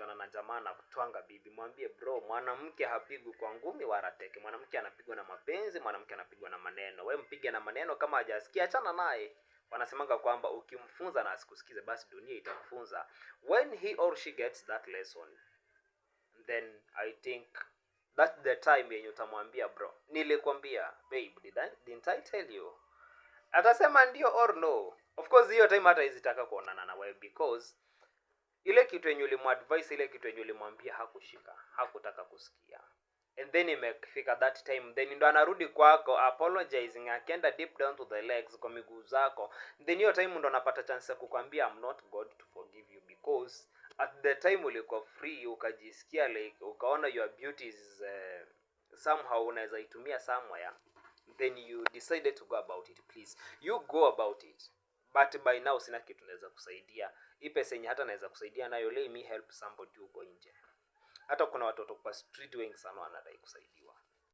ukikutana na jamaa na kutwanga bibi, mwambie, "Bro, mwanamke hapigwi kwa ngumi wala teke. Mwanamke anapigwa na mapenzi, mwanamke anapigwa na maneno. We mpige na maneno, kama hajasikia, achana naye." Wanasemanga kwamba ukimfunza na asikusikize, basi dunia itamfunza. When he or she gets that lesson, then I think that's the time yenye utamwambia, "Bro, nilikwambia. Babe, didn't I tell you?" Atasema ndio or no. Of course hiyo time hata hawezi kuonana na wewe, because ile kitu yenye ulimuadvise, ile kitu yenye ulimwambia, hakushika, hakutaka kusikia. And then imefika that time, then ndo anarudi kwako apologizing, akienda deep down to the legs, kwa miguu zako. Then hiyo time ndo anapata chance ya kukwambia, "I'm not God to forgive you, because at the time ulikuwa free, ukajisikia like ukaona your beauty is somehow unaweza itumia somewhere, then you decided to go about it. Please, you go about it, but by now sina kitu naweza kusaidia. Hii pesa yenye hata naweza kusaidia nayo, let me help somebody huko nje. Hata kuna watoto kwa street wengi sana wanadai kusaidiwa."